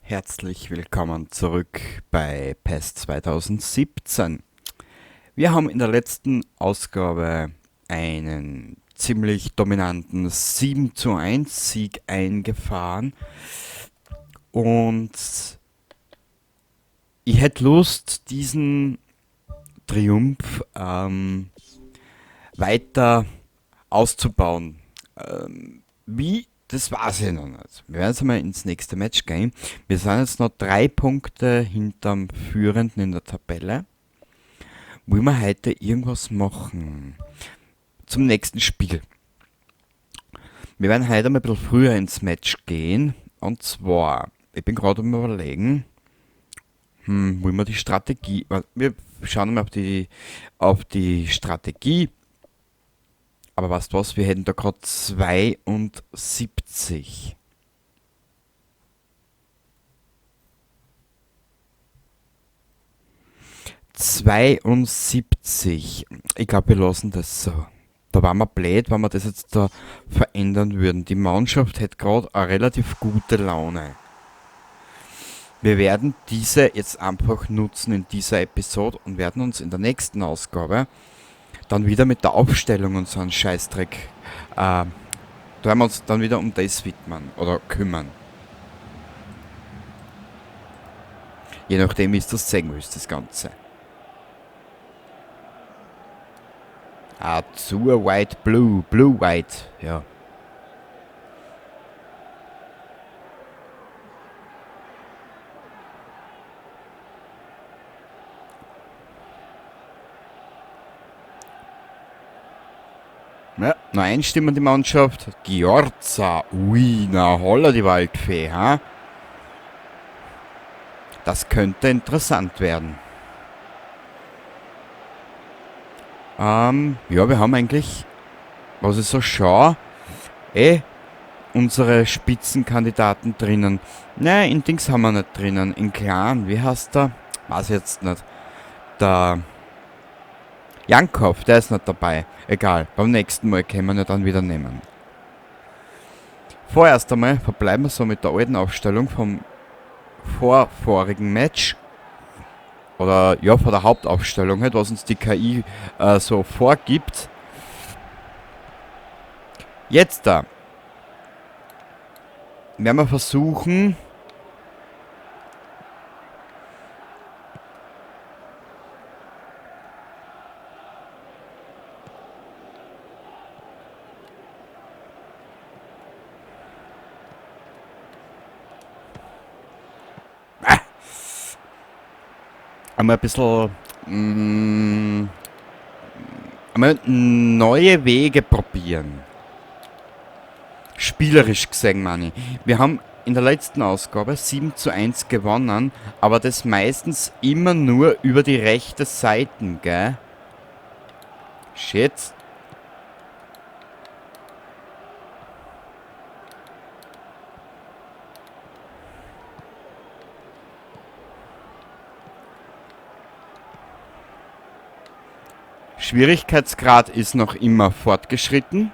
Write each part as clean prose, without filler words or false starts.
Herzlich willkommen zurück bei PES 2017. Wir haben in der letzten Ausgabe einen ziemlich dominanten 7:1 Sieg eingefahren und ich hätte Lust, diesen Triumph weiter auszubauen. Wie? Das weiß ich noch nicht. Wir werden jetzt einmal ins nächste Match gehen. Wir sind jetzt noch 3 Punkte hinterm Führenden in der Tabelle. Wollen wir heute irgendwas machen? Zum nächsten Spiel. Wir werden heute mal ein bisschen früher ins Match gehen. Und zwar, ich bin gerade am Überlegen, wollen wir die Strategie, wir schauen mal auf die Strategie. Aber weißt du was, wir hätten da grad 72. 72. Ich glaub, wir lassen das so. Da waren wir blöd, wenn wir das jetzt da verändern würden. Die Mannschaft hat grad eine relativ gute Laune. Wir werden diese jetzt einfach nutzen in dieser Episode und werden uns in der nächsten Ausgabe dann wieder mit der Aufstellung und so einen Scheißdreck, da werden wir uns dann wieder um das widmen oder kümmern. Je nachdem, wie es das zeigen willst, das Ganze. Azur, White, Blue, Blue, White, ja. Ja, noch einstimmen die Mannschaft. Giorza, ui, na holla die Waldfee, ha? Das könnte interessant werden. Ja, wir haben eigentlich, was ich so schaue, unsere Spitzenkandidaten drinnen. Nein, in Dings haben wir nicht drinnen. In Clan, wie heißt der? Weiß ich jetzt nicht. Der Jankov, der ist nicht dabei. Egal, beim nächsten Mal können wir ihn dann wieder nehmen. Vorerst einmal verbleiben wir so mit der alten Aufstellung vom vorvorigen Match. Oder ja, von der Hauptaufstellung halt, was uns die KI so vorgibt. Jetzt da werden wir versuchen, einmal ein bisschen, einmal neue Wege probieren. Spielerisch gesehen, meine ich. Wir haben in der letzten Ausgabe 7:1 gewonnen, aber das meistens immer nur über die rechte Seite, gell? Shit. Schwierigkeitsgrad ist noch immer fortgeschritten.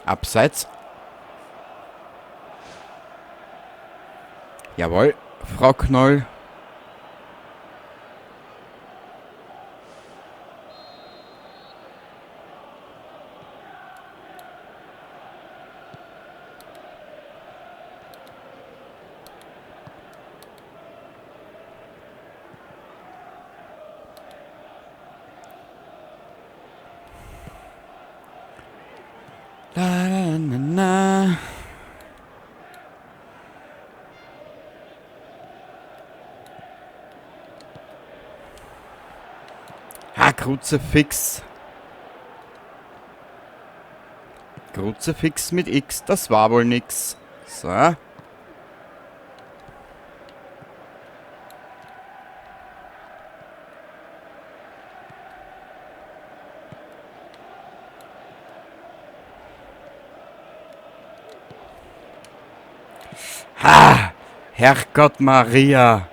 Abseits. Jawohl, Frau Knoll. La, la, la, la. Ha, Kruzifix. Kruzifix mit X, das war wohl nix. So. Ha! Herrgott Maria!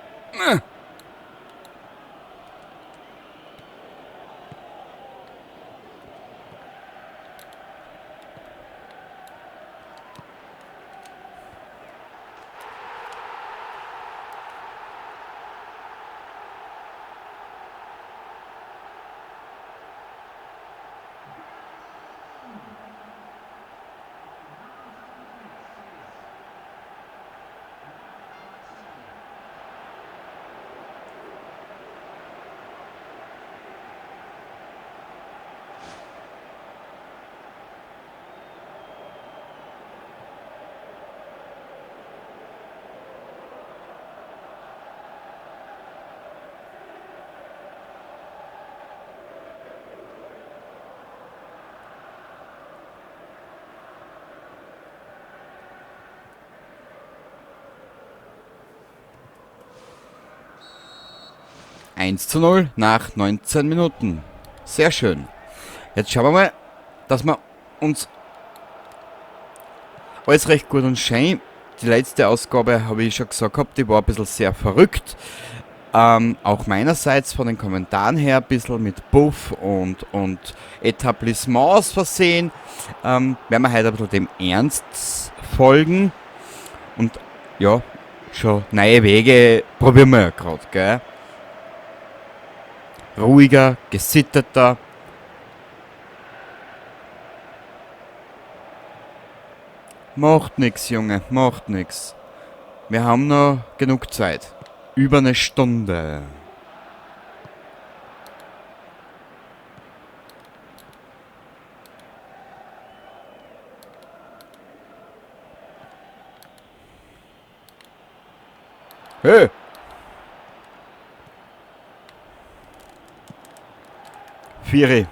1:0 nach 19 Minuten. Sehr schön. Jetzt schauen wir mal, dass wir uns alles recht gut und schön. Die letzte Ausgabe, habe ich schon gesagt gehabt, die war ein bisschen sehr verrückt. Auch meinerseits von den Kommentaren her ein bisschen mit Buff und Etablissements versehen. Werden wir heute ein bisschen dem Ernst folgen. Und ja, schon neue Wege probieren wir ja gerade, gell? Ruhiger, gesitteter. Macht nix, Junge, macht nix. Wir haben noch genug Zeit. Über eine Stunde. Hey! Vieri.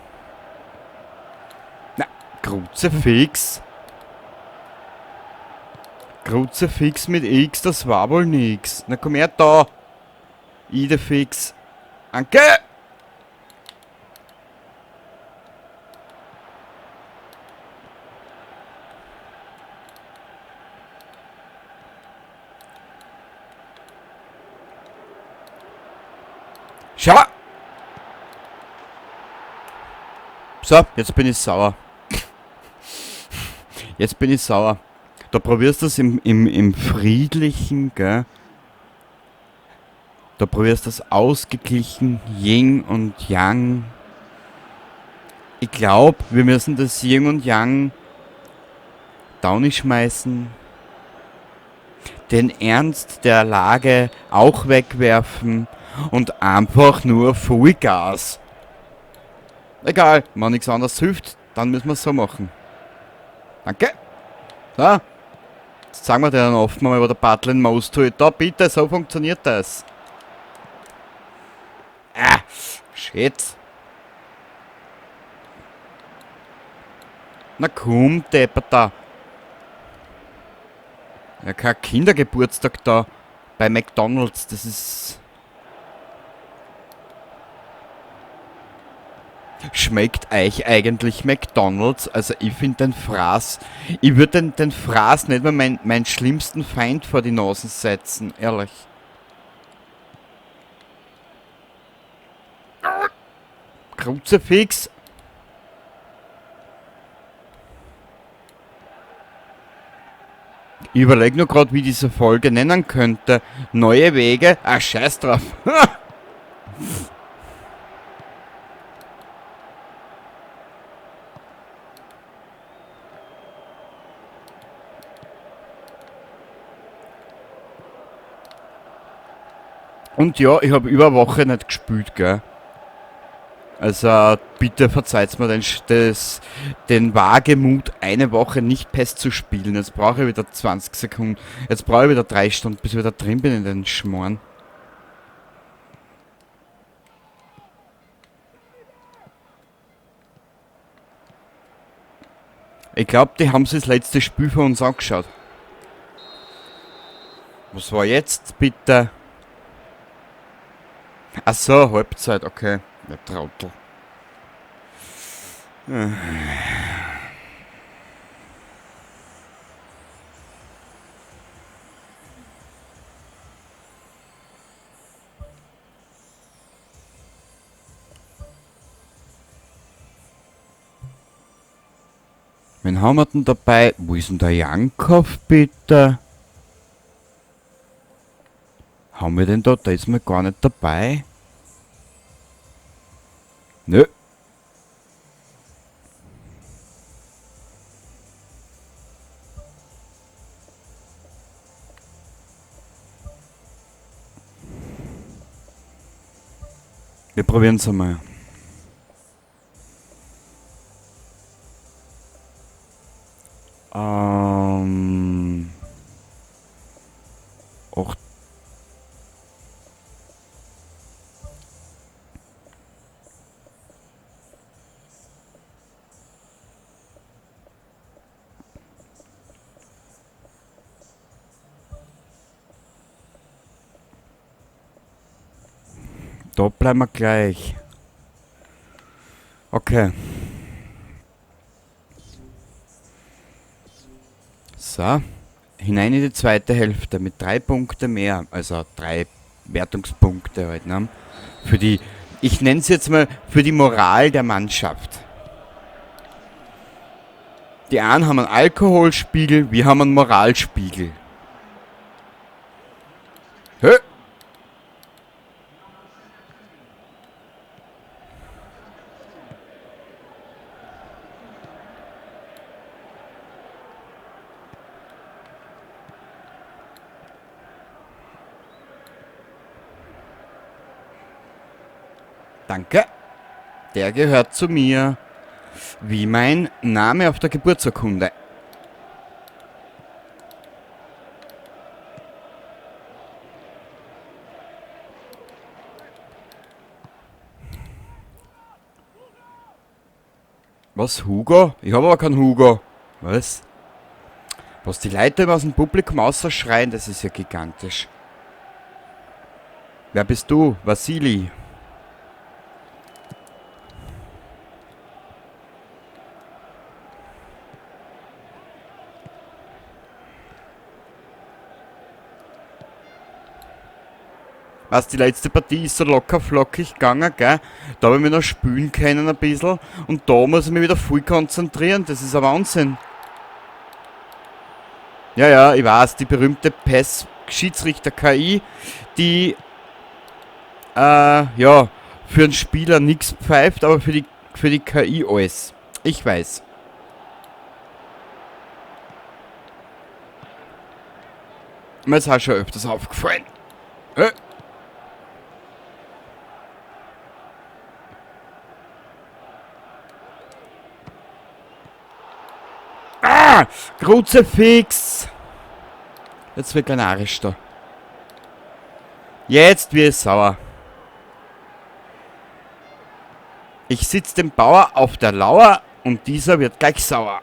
Na, Kruzifix. Kruzifix mit X, das war wohl nix. Na komm her da. Idefix. Anke! Schau! So, jetzt bin ich sauer. Jetzt bin ich sauer. Da probierst du das im Friedlichen, gell? Da probierst du das ausgeglichen, Yin und Yang. Ich glaub, wir müssen das Yin und Yang downy schmeißen. Den Ernst der Lage auch wegwerfen und einfach nur Vollgas. Egal, wenn nichts anderes hilft, dann müssen wir es so machen. Danke. So. Jetzt zeigen wir dir dann oft mal, wo der Bartlin Most tut. Da bitte, so funktioniert das. Ah, shit. Na komm, Deppert da. Ja, kein Kindergeburtstag da bei McDonald's, das ist... Schmeckt euch eigentlich McDonald's? Also ich find den Fraß, ich würd den Fraß nicht mal meinen schlimmsten Feind vor die Nase setzen, ehrlich. Kruzifix. Ich überleg nur grad, wie ich diese Folge nennen könnte. Neue Wege. Ah, scheiß drauf. Und ja, ich hab über eine Woche nicht gespielt, gell? Also bitte verzeiht mir den Wagemut, eine Woche nicht PES zu spielen. Jetzt brauche ich wieder 20 Sekunden. Jetzt brauche ich wieder 3 Stunden, bis ich wieder drin bin in den Schmoren. Ich glaub, die haben sich das letzte Spiel von uns angeschaut. Was war jetzt bitte? Ach so, Halbzeit, okay. Der Trottel. Wen haben wir denn dabei? Wo ist denn der Jankov, bitte? Haben wir den da? Da ist mir gar nicht dabei. Nö. Wir probieren's einmal. 8. Da bleiben wir gleich. Okay. So. Hinein in die zweite Hälfte mit 3 Punkten mehr. Also 3 Wertungspunkte halt, ne? Für die, ich nenne es jetzt mal, für die Moral der Mannschaft. Die einen haben einen Alkoholspiegel, wir haben einen Moralspiegel. Hö! Danke. Der gehört zu mir. Wie mein Name auf der Geburtsurkunde. Was, Hugo? Ich habe aber keinen Hugo. Was? Was die Leute immer aus dem Publikum außerschreien, das ist ja gigantisch. Wer bist du? Vasili. Was, die letzte Partie ist so locker flockig gegangen, gell? Da habe ich mich noch spülen können ein bisschen. Und da muss ich mich wieder voll konzentrieren. Das ist ein Wahnsinn. Ja, ja, ich weiß, die berühmte PES-Schiedsrichter-KI, die ja, für einen Spieler nichts pfeift, aber für die KI alles. Ich weiß. Mir ist auch schon öfters aufgefallen. Ah! Kruzifix! Jetzt wird narrisch da. Jetzt wird es sauer. Ich sitz dem Bauer auf der Lauer und dieser wird gleich sauer.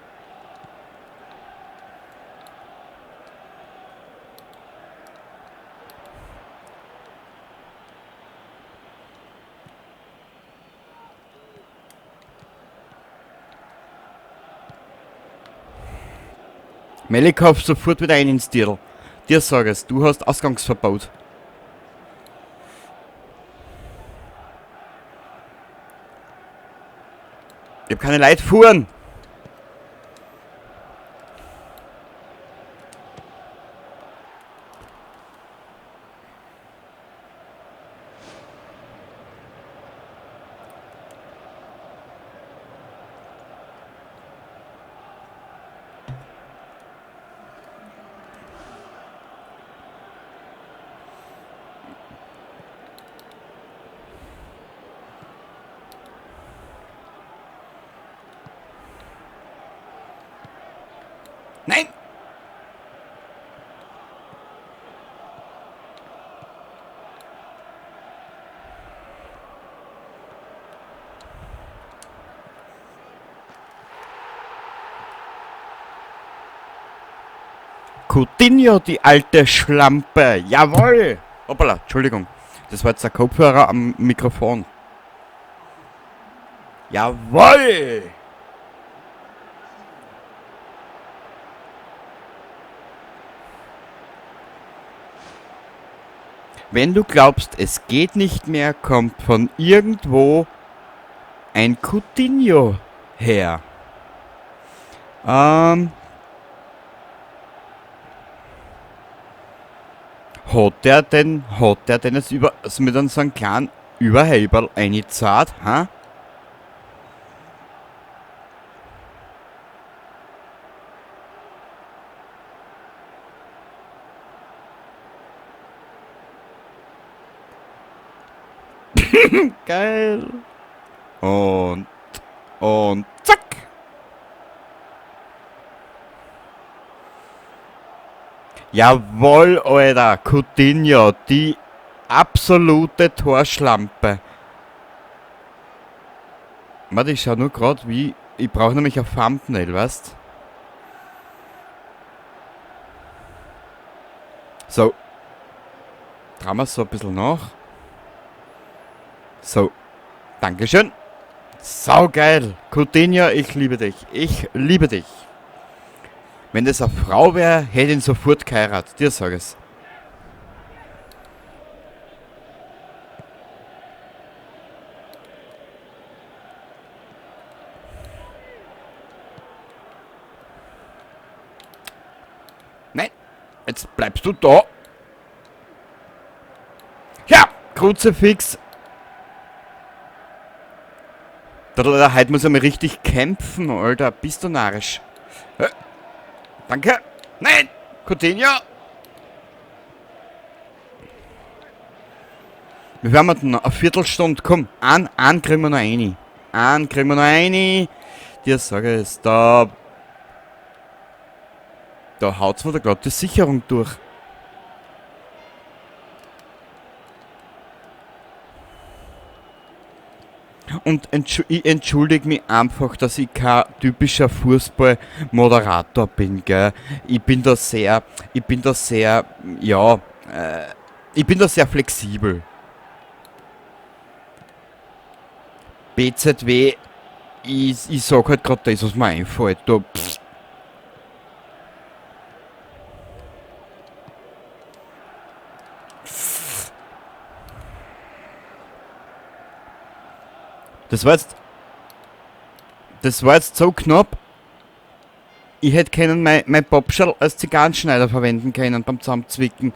Melikov sofort wieder ein ins Dirl. Dir sag es, du hast Ausgangsverbot. Ich hab keine Leitfuhren. Nein! Coutinho, die alte Schlampe. Jawohl! Hoppala, Entschuldigung. Das war jetzt der Kopfhörer am Mikrofon. Jawohl! Wenn du glaubst, es geht nicht mehr, kommt von irgendwo ein Coutinho her. Hat der denn jetzt über, also mit so einem kleinen Überheberl eingezahlt, ha? Geil. Und zack. Jawohl, Alter, Coutinho, die absolute Torschlampe. Warte, ich schau nur grad, wie... Ich brauche nämlich ein Thumbnail, weißt? So. Trauen wir so ein bisschen nach. So. Dankeschön. Saugeil. Coutinho, ich liebe dich. Ich liebe dich. Wenn das eine Frau wäre, hätte ich ihn sofort geheiratet. Dir sag es. Nein, jetzt bleibst du da. Ja, Kruzifix. Da, heute muss ich mal richtig kämpfen, Alter. Bist du narrisch? Danke. Nein! Coutinho! Wie werden wir denn noch? Eine Viertelstunde. Komm, einen kriegen wir noch rein. Einen kriegen wir noch rein. Dir sage ich es. Da haut's mir da grad die Sicherung durch. Und ich entschuldige mich einfach, dass ich kein typischer Fußballmoderator bin, gell? Ich bin da sehr, ich bin da sehr, ja, ich bin da sehr flexibel. BZW, ich sag halt grad das, was mir einfällt. Da, pff. Das war jetzt so knapp. Ich hätte können mein Popschal als Zigarrenschneider verwenden können beim Zusammenzwicken.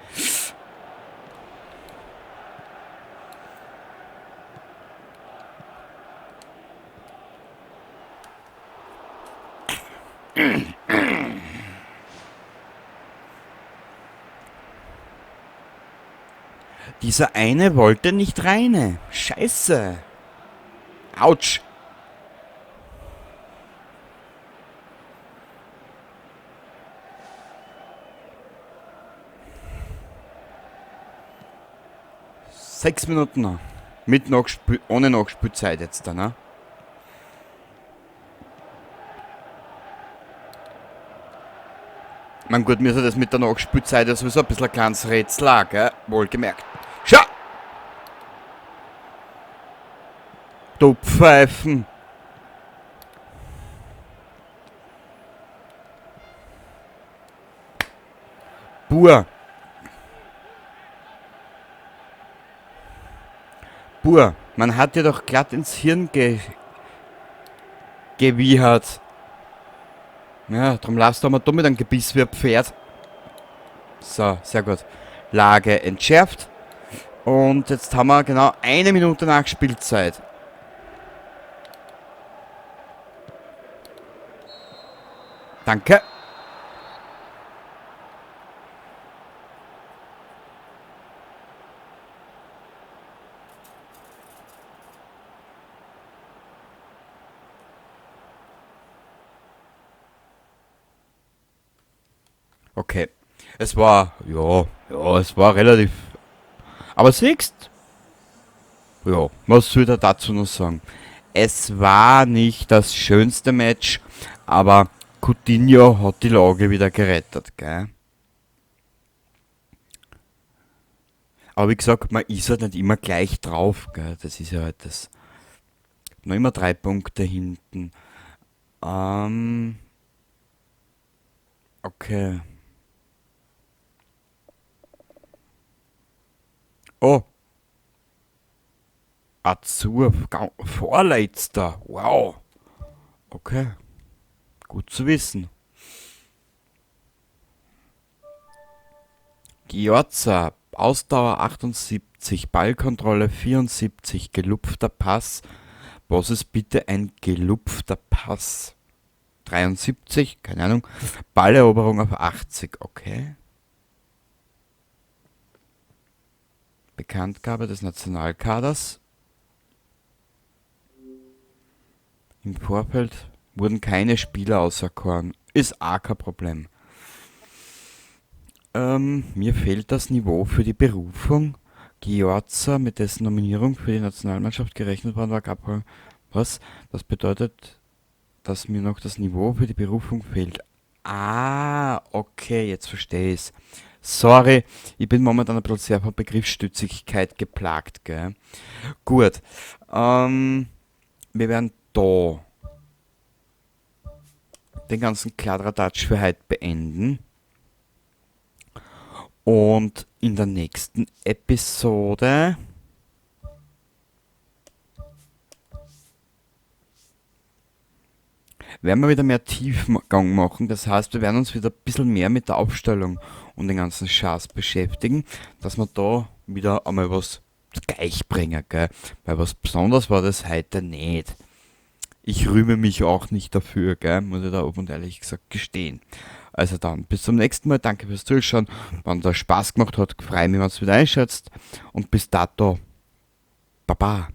Dieser eine wollte nicht rein. Scheiße. Autsch. 6 Minuten noch. Mit Nachspiel, ohne Nachspielzeit jetzt da, ne? Ich mein, gut, mir ist ja das mit der Nachspielzeit ja sowieso ein bisschen ein kleines Rätsel auch, gell? Wohlgemerkt. Schau! Du Pfeifen! Bur! Bur, man hat dir doch glatt ins Hirn gewiehert. Ja, drum laufst du mal dumm mit einem Gebiss wie ein Pferd. So, sehr gut. Lage entschärft. Und jetzt haben wir genau 1 Minute Nachspielzeit. Danke. Okay, es war, ja, ja, es war relativ, aber siehst, ja, was soll ich da dazu noch sagen? Es war nicht das schönste Match, aber Coutinho hat die Lage wieder gerettet, gell? Aber wie gesagt, man ist halt nicht immer gleich drauf, gell? Das ist ja halt das. Noch immer 3 Punkte hinten. Okay. Oh. Azur, Vorletzter. Wow. Okay. Gut zu wissen. Giorza, Ausdauer 78, Ballkontrolle 74, gelupfter Pass. Was ist bitte ein gelupfter Pass? 73, keine Ahnung. Balleroberung auf 80, okay. Bekanntgabe des Nationalkaders. Im Vorfeld wurden keine Spieler auserkoren. Ist auch kein Problem. Mir fehlt das Niveau für die Berufung. Giorza, mit dessen Nominierung für die Nationalmannschaft gerechnet worden war, gab was? Das bedeutet, dass mir noch das Niveau für die Berufung fehlt. Ah, okay, jetzt verstehe ich's. Sorry, ich bin momentan ein bisschen sehr von Begriffsstützigkeit geplagt, gell? Gut. Wir werden da den ganzen Kladderadatsch für heute beenden. Und in der nächsten Episode werden wir wieder mehr Tiefgang machen. Das heißt, wir werden uns wieder ein bisschen mehr mit der Aufstellung und den ganzen Schatz beschäftigen, dass wir da wieder einmal was gleich bringen, gell? Weil was Besonderes war das heute nicht. Ich rühme mich auch nicht dafür, gell? Muss ich da offen und ehrlich gesagt gestehen. Also dann, bis zum nächsten Mal. Danke fürs Zuschauen. Wenn es Spaß gemacht hat, freue ich mich, wenn du wieder einschaltest. Und bis dato, baba.